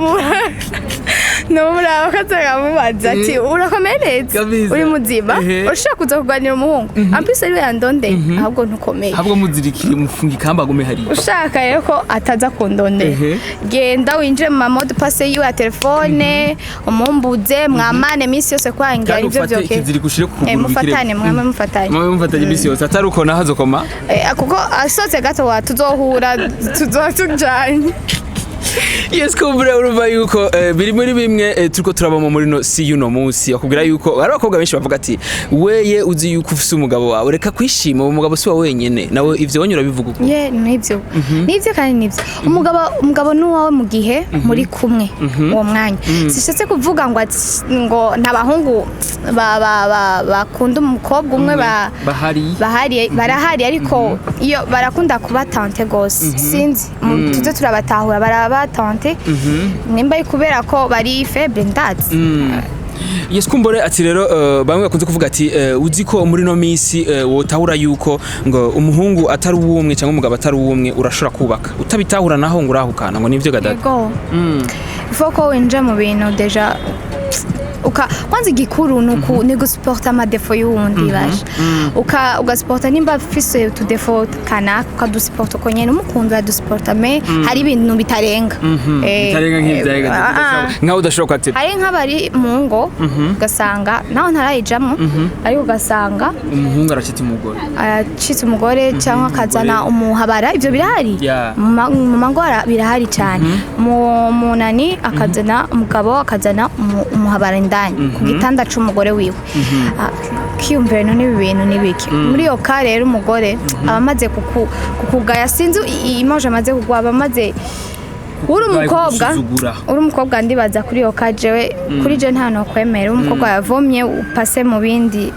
muraba kazamubaza ati urakomeye neza? Kabisa. Uri muzima? Urashobora kuza kuganira umuhungu ampisi ariwe yandondeye, ahubwo ntukomeye. Ahubwo muzirikiye mufunga ikamba agume hariya. Ushaka rero ko ataza kundondera, genda winjire mu ma mots de passe yiwe ya telefone, umumbuze mwamane iminsi yose kwangira. Kandi Nivyo ufate vyoke. ikiziriko ushire ku kuguru. Mufatane, mwame mufatanye. Mwabe mufatanye iminsi yose, atari uko naho azokoma. Kuko asohotse gato wa tuzohura, tuzoba tujanye. Yes, kumbure urumva yuko biri muri bimwe turiko turabamo muri no si y'uno munsi. Bakubwira yuko hari abakobwa benshi bavuga ati: "Weye uzi yuko ufise umugabo wawe, reka kwishima, uwo mugabo si wa wenyene nawe." Ivyo wonye urabivuga uko? Ye, nibyo, nibyo kandi nibyo. Umugabo ni uwawe mu gihe muri kumwe uwo mwanya. Sishatse kuvuga ngo ngo nta bahungu bakunda umukobwa umwe bahari. Bahari, barahari, ariko iyo barakunda kuba tenté gose. Sinzi, tuze turabatahura, baraba tenté nimba ari kubera ko bari faible, ndazi. Yes, kumbure ati rero bamwe bakunze kuvuga ati uzi ko muri no minsi wotahura yuko ngo umuhungu atari uwumwe cyangwa umugabo atari uwumwe, urashobora kubaka. Utabitahura naho ngo urahukana, ngo nivyo gadada? Yego, il faut ko winjira mu bintu déjà uka kwanza igikuru ni gusupporta ama défauts y'uwundi basha, uka ugasupporta nimba ufise utu défauts kanaka, ukadusupporta uko nyene umukunda uradusupporta, mais hari ibintu bitarenga. Bitarenga nk'ibyaye gadada? Ah, ah. Nkaho udashobora kwaccepta. Hari nk'abari mu ngo ugasanga naho ntarayijamwo, ariko ugasanga umuhungu aracita umugore, aracitse umugore cyangwa akazana umuhabara. Ibyo birahari. Mu mango birahari cyane. Mu munani akazana umugabo, akazana umuhabara indani ku gitanda c'umugore wiwe. Ah, kiyumvira none ibi bintu ni biki muri iyo ka? Rero umugore aba amaze kukugaya, sinzi image amaze kuguha, aba amaze uri umukobwa. Kugusuzugura. Uri umukobwa, ndibaza kuri iyo ka jewe, kuri je nta nokwemera. Umukobwa yavomye upase mu bindi,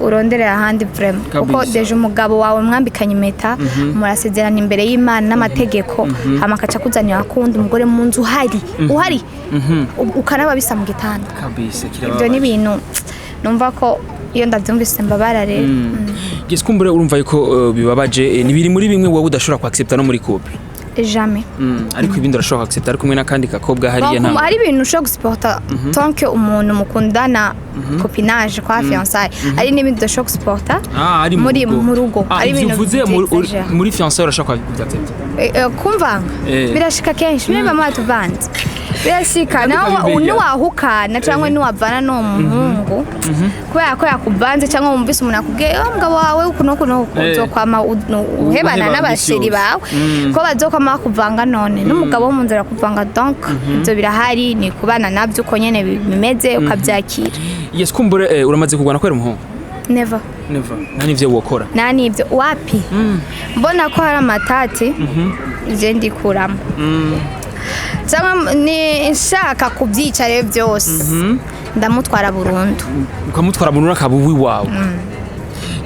uronderera ahandi vraiment, kuko Kabisa. déjà umugabo wawe mwambikanye impeta, murasezerana imbere y'Imana n'amategeko, hama akaca akuzanira akundi umugore mu nzu, uhari uhari, ukanaba bisa mu gitanda. Kabisa. Ibyo ni ibintu numva ko iyo ndabyumvise mbabara rero. Yes, kumbure urumva yuko bibabaje. Ni biri muri bimwe wowe udashobora kwaccepta no muri couple? Jamais. Ariko ibindi urashobora kwaccepta, ari kumwe n'akandi gakobwa hariya? Bon, nta hari ibintu ushobora gusupporta tant que umuntu mukundana, copinage kwa fiançailles, hari n'ibindi udashobora gusupporta Ah, ari muri mu rugo. Ah, hari ivyo ibintu uvuze by'exagère. muri fiançailles urashobora kubyaccepta? Kumvanga birashika kenshi, niba mwatuvanze birashika. Kandi Nawe ukabimenya. niwahukana cyangwa niwavana n'uwo muhungu kubera ko yakuvanze, cyangwa wumvise umuntu akubwiye: "Oh, umugabo wawe uku n'uku n'uku," uzokwama uhebana uheba n'abasheri misi yose. bawe, ko bazokwama bakuvanga none n'umugabo wo mu nzira akuvanga. Donc ibyo birahari, ni kubana nabyo uko nyene bimeze, ukabyakira. Yes, kumbure uramaze kurwana kubera umuhungu? Never. Never, nta n'ivyo wokora? Nta n'ibyo, wapi. Mbona ko hari amatati, je ndikuramo, cyangwa ni nshaka kubyica rero byose, ndamutwara burundu. Ukamutwara burundu, akaba uwiwawe.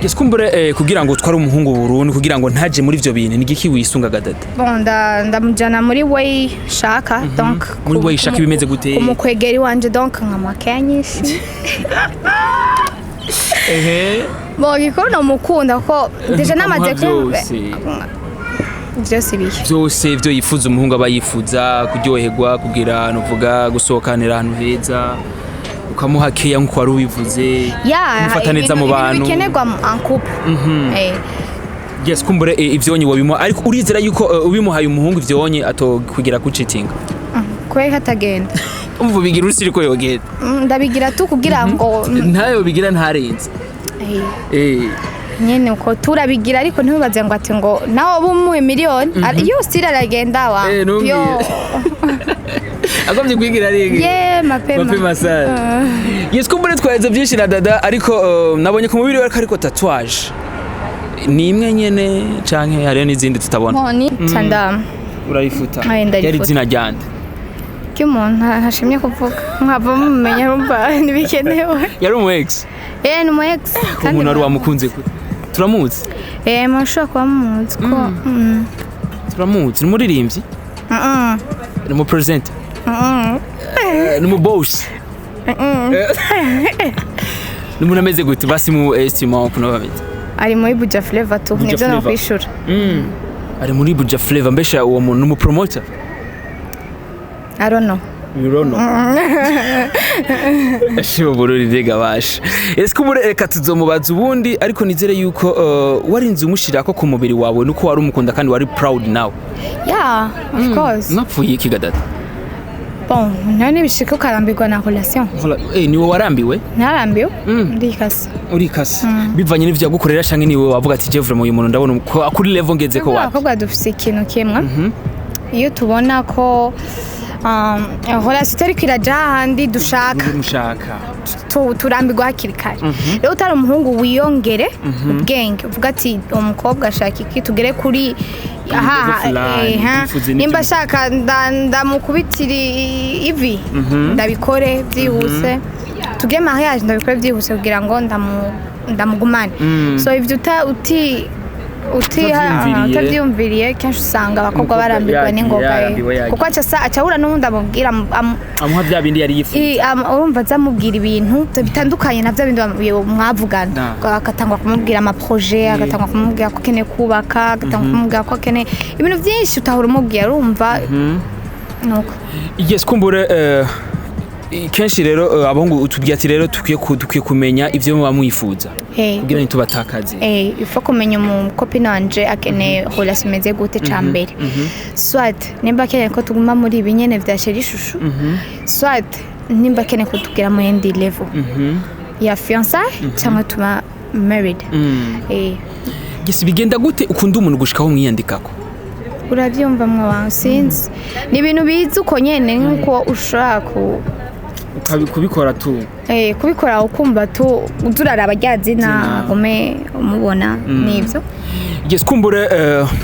Yes, kumbure kugira ngo utware umuhungu burundu, kugira ngo ntaje muri ivyo bintu, ni igiki wisunga gadada? Bon, ndamujyana muri way shaka, donc Muri way shaka ibimeze gute? Kumukwegera iwanje, donc nkamuha keya nyinshi. Bon, gikuru nomukunda kuko déjà namaze Ukamuha byose. Byose ibihe? Byose ibyo yifuza umuhungu aba yifuza kuryoherwa, kugira nuvuga gusohokanira ahantu heza, ukamuha keya nk'uko wari ubivuze, Ya, kumufata neza mu ibintu bantu. bikenerwa en couple. Yes, kumbure ivyonye wabimuha, ariko urizera yuko ubimuhaye umuhungu ivyonye atokugira kucitinga? Kubera ko atagenda. Umva, bigira urusiri ko yogenda. Ndabigira tu kugira ngo Ntayo bigira ntarenze. Nyene uko turabigira, ariko ntibibaze ngo ati ngo nawe uba umuhe miliyoni yose iraragenda wa. Ntumbwire. Yo. Agomvye kwigira ariga. Ye, mapema. Mapema sana. Yes, kumbure twaheze byinshi na dada, ariko nabonye ku mubiri we ariko tatouage ni imwe nyene canke hariyo n'izindi tutabona? Moni canda. Urarifuta? Aye, ndarifuta. Yari izina ryande? Ry'umuntu ntashimye kuvuga, nkava mumenya, rumva ntibikenewe. Yari umu ex? Eh, ni umu ex. Umuntu wari wamukunze gute? Turamuzi? Eh, mushobora kuba mumuzi ko Turamuzi, ni umuririmbyi? Ni umu presenter? Ni umu boss? Ni umuntu ameze gute basi mu estima ukuntu aba ameze? Ari muri Buja Flavor tu. Buja Nibyo. Flavor. Nokwishura. Ari muri Buja Flavor. Mbesha uwo muntu ni umu promoter? I don't know. You don't know. Ashima Bururi mbega basha. Ese ko reka tuzomubaza ubundi, ariko nizere yuko warinze umushirako ku mubiri wawe nuko wari umukunda kandi wari proud nawe. Yeah, of course. Mwapfuye iki gadata? Bon, none bishika ukarambirwa na relation. Niwe warambiwe? Ntarambiwe, ndikasa. Urikase bivanye n'ivyo yagukorera, canke niwe wavuga ati: "Je vraiment uyu muntu ndabona ko kuri level ngeze ko wapi?" Abakobwa dufise ikintu kimwe. Iyo tubona ko relation itariko iraja hahandi dushaka, mushaka, turambirwa hakiri kare. Rero utari umuhungu, wiyongere ubwenge, uvuga ati uwo mukobwa ashaka iki, tugere kuri aha. Level fulani, twifuze n'ibyo. Nimba ashaka ndamukubitira ivi, ndabikore byihuse, tugire mariage, ndabikore byihuse kugira ngo ndamugumane. So ivyo uta uti uti Utavyiyumviriye. Utavyiyumviriye, kenshi usanga abakobwa Umukobwa barambirwa yagiye, n'ingoga, yarambiwe, yagiye. Kuko aca ahura n'uwundi amubwira amuha bya bindi yari yifuza. Urumva azamubwira ibintu bitandukanye na bya bindi mwavugana. Agatangura kumubwira ama projets, agatangura kumubwira ko akeneye kubaka, agatangura kumubwira ko akeneye ibintu byinshi utahora umubwira. Urumva, nuko. Yes, kumbure kenshi rero abahungu utubwira ati rero dukwiye kumenya ivyo muba mwifuza kugira ntitubatakaze. Il faut kumenya umu copine wanje akeneye relation imeze gute. Ca mbere, soit nimba akeneye ko tuguma muri ibi nyene vya chéri chouchou, soit nimba akeneye ko tugera mu yindi level ya fiançailles cyangwa tuba married. Yes, bigenda gute ukunda umuntu gushikaho mwiyandikako? Urabyumva mwe wawe, sinzi, ni ibintu biza uko nyene, nk'uko ushobora ku Kubikora tu. Kubikora ukumva tu uza uraraba rya zina, Zina. Gume umubona nibyo. Yes, kumbure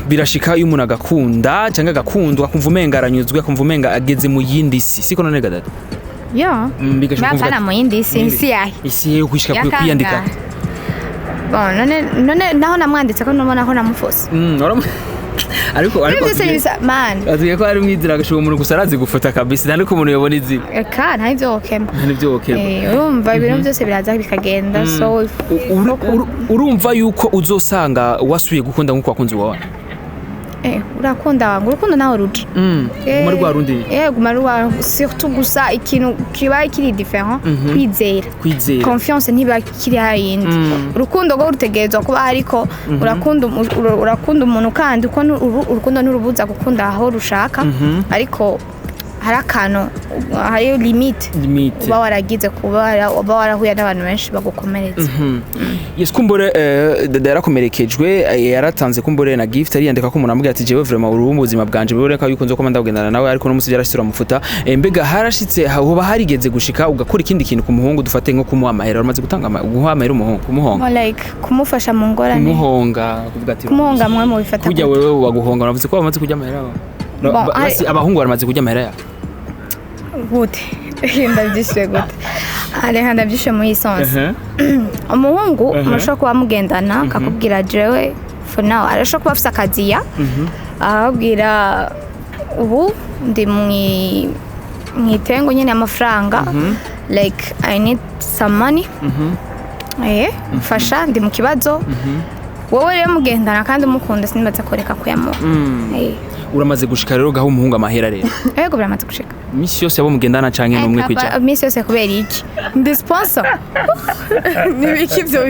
birashika iyo umuntu agakunda cyangwa agakundwa, akumva umenga aranyuzwe, akumva umenga ageze mu yindi si, siko none gadada? Yo. Bigashika kumva Bapana mu yindi isi, isi yahe? Isi yo kwishika Yakanga. kwiyandika. Bon, none naho namwanditse ko nubona ko namufose. Ariko Ibyo byose bisa man. Atubwiye ko ari mwizira agashuba umuntu gusa arazi gufota kabisa, nta nuko umuntu yobona izina. Eka, nta ivyo wokemba. Nta n'ibyo wokemba. Urumva ibintu byose biraza bikagenda, so Urumva yuko uzosanga wasubiye gukunda nk'uko wakunze uwawe? Urakunda wangu, urukundo nawe ruja. Guma rwa rundi. Guma rwa, surtout gusa ikintu kiba kiri différent, kwizera. Kwizera. Confiance ntiba kiri hayindi. Urukundo rwo rutegerezwa kuba, ariko urakunda urakunda umuntu kandi uko urukundo nturubuza gukunda aho rushaka, ariko hari akantu, hari limite Limite. uba waragize kuba uba warahuye n'abantu benshi bagukomeretsa. Yes, kumbure dada yarakomerekejwe, yaratanze kumbure na gift, ariyandika ko umuntu amubwira ati jewe vraiment uri mu buzima bwanje, biboneka yuko nzokoma ndabugendana nawe, ariko no musi byarashitse uramufuta. Mbega harashitse hoba harigeze gushika ugakora ikindi kintu ku muhungu, dufate nko kumuha amahera? Uramaze gutanga guha amahera umuhungu, kumuhonga? More like kumufasha mu ngorane. Kumuhonga, kuvuga ati Kumuhonga mwe mubifata kurya gute? Wewe baguhonga, uravuze ko bamaze kurya amahera yawe. Bon, Basi abahungu baramaze kurya amahera yawe? Gute? Ndabyishyuye gute? Reka ndabyishyuye muri iyi sense. Umuhungu murashobora kuba mugendana, akakubwira jewe for now, arashobora kuba afise akazi, ya akakubwira ubu ndi mwitengo nyine amafaranga, like I need some money, mfasha, ndi mu kibazo. Wowe rero mugendana kandi umukunda, sinibaza kureka kuyamuha. Uramaze gushika rero gaho umuhungu amahera rero? Yego, biramaze gushika. Imisi yose abo mugendana canke n'umwe kwijana? Iminsi yose kubera iki? Ndi sponsor? Nibiki ivyo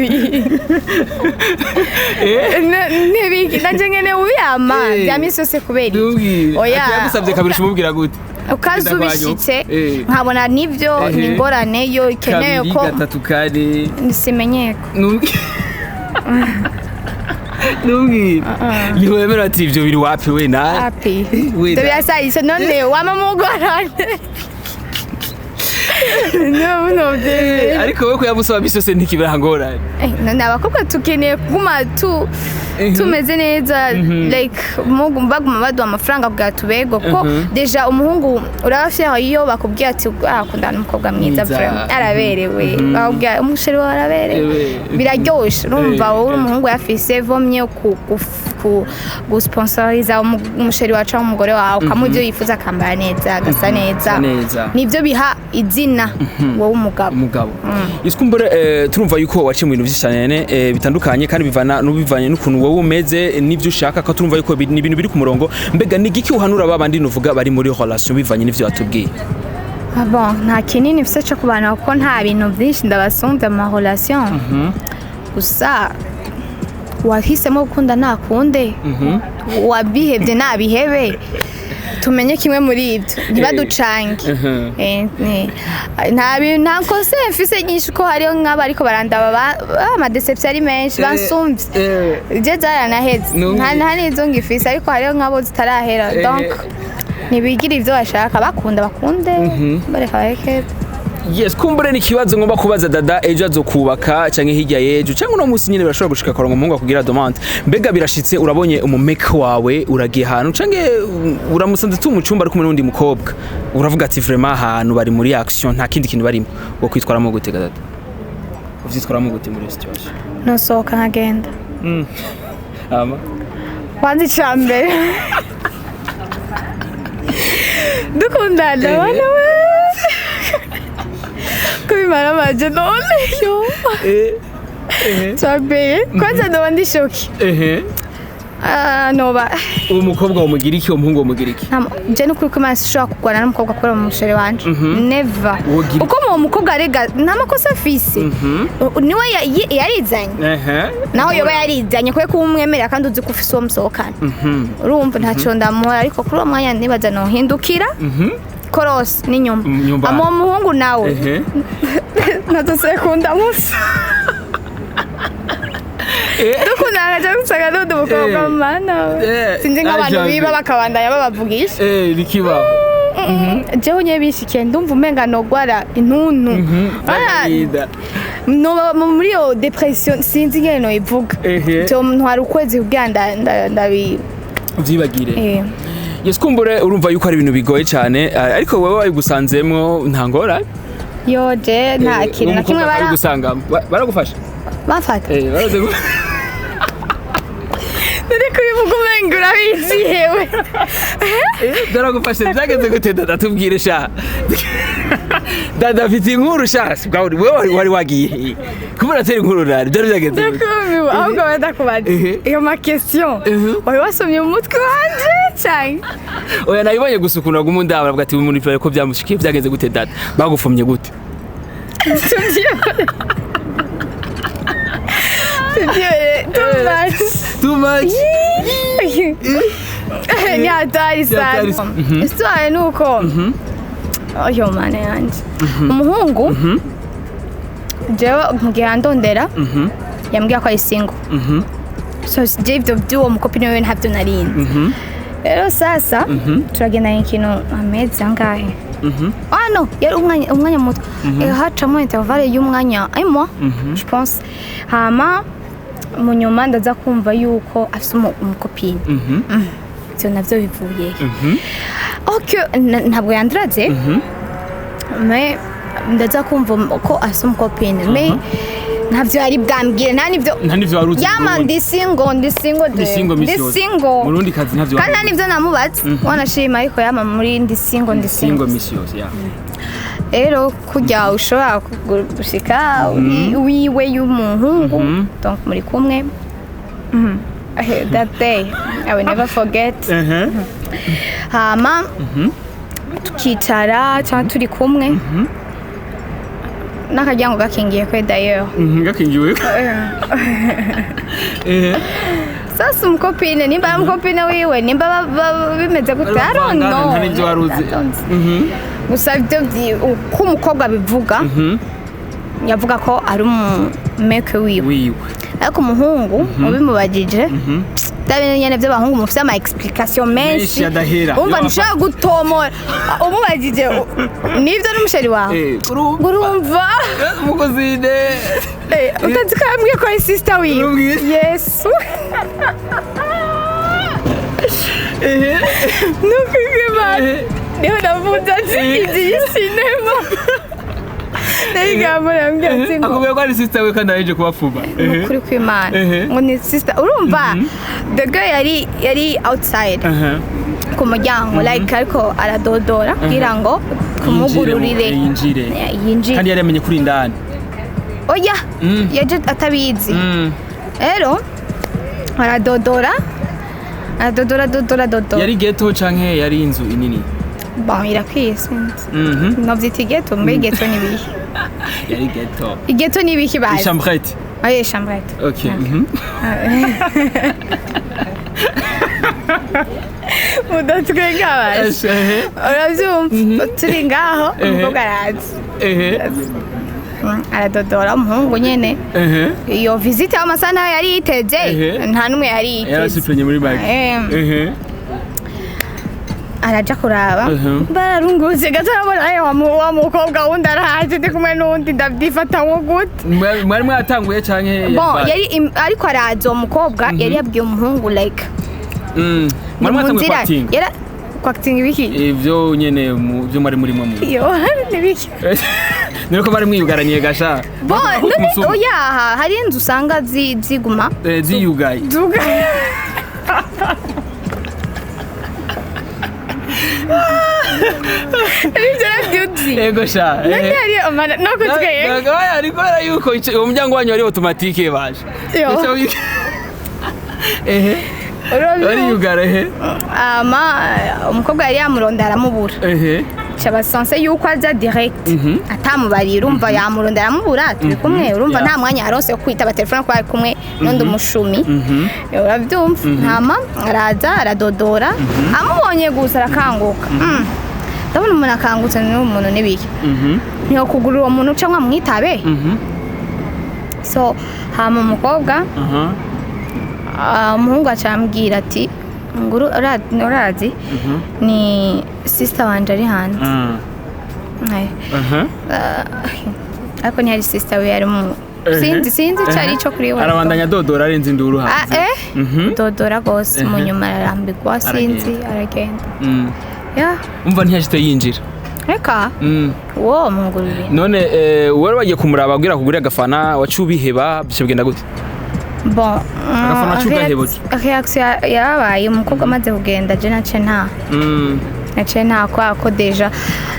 nibiki nanje ngene ubiyama bya minsi yose kubera iki? Oya. Yagusabye kabiri, umubwira gute? Ukaza ubishitse, nkabona nibyo, Ehe. ni ingorane yo ikeneye Kabiri, ko gatatu, kane. simenyeko. Nubwira ntiwemera ati ibyo biri wapi we na Api. We Ibyo birasayise none wama mugorane no no. Ariko wowe kuyamusaba misi yose ntikibirangorane. None abakobwa tukeneye kuguma tu tumeze neza, like baguma baduha amafaranga kugira tubego, kuko déjà umuhungu uraba fier iyo bakubwiye ati ah, akundana n'umukobwa mwiza. Mwiza. Vraiment araberewe, bakubwira umuchéri wawe araberewe. Biraryoshe. Urumva wowe uri umuhungu yafise vomye ku gusponsoriza umuchéri wawe cyangwa umugore wawe, ukamuha ibyo yifuza, akambara neza, agasa neza. Neza. Nibyo biha izina wowe umugabo. Umugabo isikumbure turumva yuko waciye mu bintu byinshi cyane bitandukanye, kandi bivana n'ubivanye n'ukuntu wowe umeze n'ibyo ushaka, ko turumva yuko ni ibintu biri ku murongo. Mbega ni igiki uhanura ba bandi nuvuga bari muri relation bivanye n'ivyo watubwiye? Ah bon, nta kinini mfise co kubana kuko nta bintu byinshi ndabasumvya mu ma relation. Gusa wahisemo gukunda nakunde, wabihevye nabihebe. Tumenye kimwe muri ibyo, ntibaducange. Nta bintu, nta kosa mfise nyinshi, ko hariho nk'abo ariko barandaba ama déception ari menshi bansumvye. Je zaranaheze. Nta n'izo ngifise, ariko hariho nk'abo zitarahera. Donc ntibigira ivyo bashaka, bakunda bakunde, bareka bareke. Yes, kumbure ni ikibazo ngomba kubaza Dada. Ejo azokubaka canke hirya y'ejo canke uno munsi nyene, birashobora gushika akarongo umuhungu akugira demande. Mbega birashitse urabonye umumeke wawe, uragiye ahantu canke uramusanze tu mu cumba ari kumwe n'undi mukobwa, uravuga ati vraiment ahantu bari muri action, nta kindi kintu barimo, wo kwitwaramo gute ga Dada? Uvyitwaramo gute muri iyo situation? Nosohoka nkagenda. Ama Kwanza ica mbere, dukundana, bana we, kubimara amaje none yo. Ca mbere kwanza noba ndi choquée. Ah, noba Uwo mukobwa womugira iki? Uwo muhungu womugira iki? Je nukuri ko Imana ishobora kurwana n'umukobwa kubera umuchéri wanje, never. Wogira Uko uwo mukobwa arega nta makosa afise. Niwe yarizanye. Naho yoba yarizanye, kubera ko umwemerera kandi uzi ko ufise uwo musohokana, urumva ntacyo ndamuhora. Ariko kuri uwo mwanya nibaza nohindukira korose n'inyuma. Nyumba. Ama uwo muhungu nawe natose musa dukundana akaja gusanga n'undi mukobwa. Mana we. Sinzi nk'abantu Ari biba jambe. bakabandanya babavugisha. Rikibaho. Jewe nyene bishikiye ndumva umenga nogwara intuntu. Ah, Agahinda. noba muri iyo dépression, sinzi ingene noyivuga. Vyo ntwara ukwezi kugira ndabi Uvyibagire. Yes, kumbure urumva yuko ari ibintu bigoye cyane, ariko wowe wabigusanzemwo nta ngorane. Yo, je nta kintu na kimwe bara Baragusangamo, baragufasha. Bamfata. Baraze Nari kubivuga umenga urabizi hewe. Byaragufashe? Byagenze gute Dada? Tubwire sha Dada, afite inkuru sha. Si bwawe wewe wari wagiye he? Kuba uratera inkuru rari byari byagenze gute? Ndakumiwe, ahubwo wenda kubaza iyo ma question wari wasomye mu mutwe wanje canke? Oya, nabibonye gusa ukuntu waguma undaba, uravuga ati umuntu ko byamushikiye. Byagenze gute Dada? Bagufumye gute? Tubyihore, tubyihore, too much. Too much. Ni hatari hatari. sana. Histoire ni uko oyo mana yanje umuhungu, jewe mu gihe andondera yambwiye ko ari single. So je ivyo vy'uwo mucopine wewe ntabyo narinzi. Rero sasa turagendana ikintu amezi angahe? Ah no, yari umwanya muto. Hacamo intervalle y'umwanya un mois, je pense. Hama mu nyuma ndaza kumva yuko afise umucopine. Ivyo navyo bivuye he? Ok, ntabwo yanduraze, mais ndaza kumva ko afise umucopine, mais ntavyo yari bwambwire, nta nivyo. Nta nivyo wari uzi? Yama ndi single, ndi single. Ndi single misi ndi yose. Single. Murundi kazi ntavyo. Kandi nta nivyo namubatse wanashima, ariko yama muri ndi single, ndi single single. Misi yose ya. Rero kurya ushobora gushika wiwe y'umuhungu, donc muri kumwe. That day I will never forget. Hama tukicara cyangwa turi kumwe n'akaryango gakingiye kwe d'ailleurs. Gakingiwe. Sasa umucopine, nimba ari umucopine wiwe, nimba bimeze gute, I don't know. Nta n'ibyo wari uzi. I don't. Gusa ibyo uko umukobwa abivuga, yavuga ko ari umumeke wiwe. Wiwe. Ariko umuhungu ubimubajije, bya bintu nyene by'abahungu mufite ama explication menshi. Menshi adahera. Umva, ntushobora gutomora umubajije nibyo n'umuchéri wawe. Urumva. Urumva. Umucousine. Utazi ko yambwiye ko ari sister wiwe. Urumvise? Yesu, nukwigimana niho navuze ati izi yi cinéma ndayigamba, yambwiye ati ngo Akubwira ko ari sister we kandi aheje kubapfuma. Nukuri kw'Imana. Ngo ni sister. Urumva, the girl yari outside ku muryango, like ariko aradodora kugira ngo kumugururire. Yinjire. Yinjire. Kandi yari yamenye kuri indani. Oya, yaje atabizi. Rero aradodora, aradodora, dodora, dodora. Yari ghetto canke yari inzu inini? Bon, irakwiye, sinzi. Novyita ighetto? Mbe ighetto ni ibihe? Yari ghetto. Ighetto ni ibihe bazi? Chambrette. Oye, chambrette. Okay. Mudatwenga abasha. Uravyumva, turi ngaho, umukobwa araza. Aradodora umuhungu nyene. Iyo visite y'amasaha nayo yari yiteze. Nta n'umwe yari yiteze. Yarasiprenye muri bike. Araja kuraba. Bararunguze gato, arabona "Aye, wa mukobwa wundi arahaje, ndi kumwe n'uwundi, ndabyifata nko gute?" Mwari mwatanguye canke? Bon, yari ariko araza, uwo mukobwa yari yabwiye umuhungu like Mwari ni mu mwatanguye nzira. kwatinga? Yara kwakitinga ibiki? Ivyo nyene byo mwari murimo mu Yo, nibiki? Niko bari mwiyugaraniye gasha. Bon, Nako none kumusuma. oya, hari inzu usanga ziguma Ziyugaye. zuga. Ibyo nabyuzi. Ego sha. None hari amana no kutwega. Oya, ariko kubera yuko uwo muryango wanyu wari automatique baje. Yo. Ehe. Bariyugara, ehe. Ama umukobwa yari yamuronda aramubura. Caba sanse yuko aza direct atamubariye, urumva yamuronda aramubura, turi kumwe, urumva nta mwanya yaronse wo kwitaba telefone kuko ari kumwe n'undi mushumi. Urabyumva, ntama araza aradodora, amubonye gusa arakanguka. Ndabona umuntu akangutse, n'uwo muntu n'ibiki? Niho kugurira uwo muntu cyangwa amwitabe. So hama umukobwa umuhungu aca ambwira ati nguru urazi ni sister wanje ari hanze. Ariko ntiyari sister we, yari mu sinzi icyo ari cyo kuri we. Arabandanya dodora, arenze induru Ah, hanze. Dodora rwose, mu nyuma ararambirwa, sinzi, aragenda. Ya. Umva, ntiyashite yinjira. Reka. Uwo mungurire. None wari wagiye kumuraba abwira kugurira agafana, waciye ubiheba, bice bigenda gute? Bon, Agafana c'ubwahebutse. Reaction yabaye umukobwa amaze kugenda, je nace nta nace nta kwa ko déjà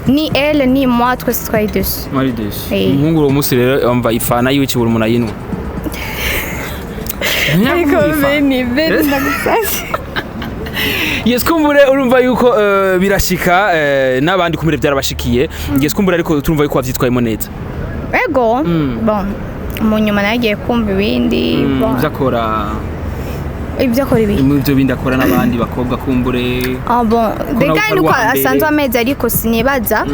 ni elle ni moi twese twari dessus. Mwari deshi. Eh. Umuhungu uwo munsi rero umva ifana yiwe ikibura umuntu ayinywa. Ariko beni beni ndagusavye. Yes, kumbure urumva yuko birashika, n'abandi kumbure byarabashikiye. Yes, kumbure, ariko turumva yuko wavyitwayemo neza. Ego. Bon, mu nyuma nagiye kumva ibindi. Bon, Ivyo akora. Ibyo akora ibi? Ibyo bindi akora n'abandi bakobwa kumbure. Ah bon, nawe dega utari nuko uwa mbere. asanzwe amezi, ariko sinibaza,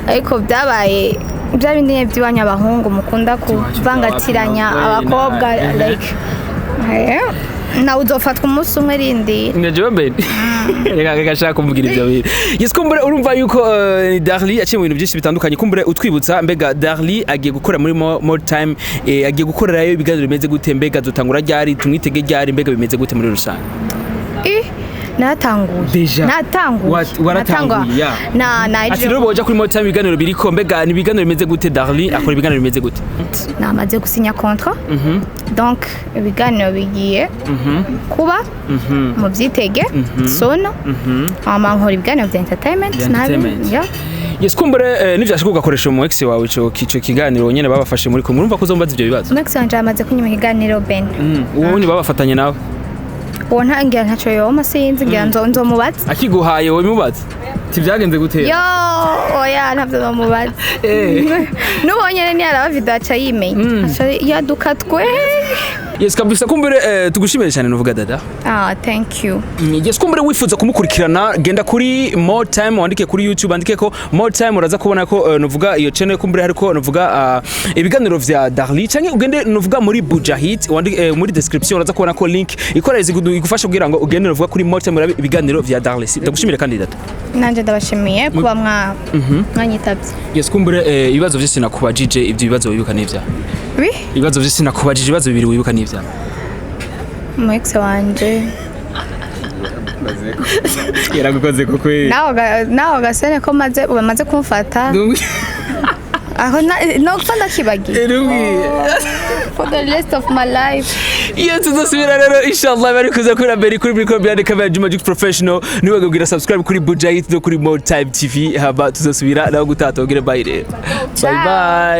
ariko byabaye bya bindi nyine by'iwanyu abahungu mukunda Iwacu kuvangatiranya bya wapi, abakobwa. Like nawe uzofatwa umunsi umwe rindi. Njewe mbere reka shaka kumvugira ivyo bintu. Yes, kumbure urumva yuko Darly yaciye mu bintu byinshi bitandukanye. Kumbure utwibutsa, mbega Darly agiye gukora muri More Time, agiye gukorerayo ibiganiro bimeze gute? Mbega azotangura ryari? Tumwitege ryari? Mbega bimeze gute muri rusange? Natanguye. Déjà? Natanguye. Waratanguye, ya. Na Ati rero boja kuri More Time, ibiganiro biriko, mbega ni ibiganiro bimeze gute? Darly akora ibiganiro bimeze gute? Namaze gusinya contrat, donc ibiganiro bigiye kuba, mubyitege soon. Hama nkora ibiganiro bya entertainment. Bya entertainment. Yeah. Yes, kumbure nivyashika ugakoresha umu ex wawe ico kiganiro nyene babafashe muri kumwe, urumva ko uzombaza ivyo bibazo. Max wanje amaze kunyima ikiganiro, Ben. Uwo ni babafatanye nawe? Uwo nta ngira ntaco yoma, sinzi, ngira nzomubaza. Akiguhaye wowe mubaza ti byagenze gute? Yo, oya, ntabyo nzomubaza. N'ubonye nyene niyaraba video aca yimenya, aca yaduka twe. Yes, kabisa. Kumbure tugushimire cyane nuvuga dada. Ah, thank you. Yes, kumbure wifuza kumukurikirana, genda kuri More Time, wandike kuri YouTube, andike ko More Time, uraza kubona ko nuvuga iyo channel, kumbure hariko nuvuga ibiganiro vya Darly, canke ugende nuvuga muri Bujahit, wandike muri description, uraza kubona ko link ikora igufasha kugira ngo ugende nuvuga kuri More Time urabe ibiganiro vya Darly. Ndagushimire kandi dada. Nanje ndabashimiye kuba mwanyitabye. Yes, kumbure ibibazo vyose nakubajije, ivyo bibazo wibuka n'ivya Bi ibibazo vyose nakubajije, ibibazo bibiri wibuka n'ivya Mu ex wanje. Yaragukoze ko kweli. Nawe gasene ko maze bamaze kumfata aho no gupfa ndakibagiye for the rest of my life. Iyo tuzosubira rero inshallah, bari kuza kuri Abeli kuri micro behind camera, Juma Juk Professional, niwe gubwira subscribe kuri Bujahit no kuri More Time TV. Haba tuzosubira nawe gutata, ubwire bye rero. Bye. Ciao. Bye.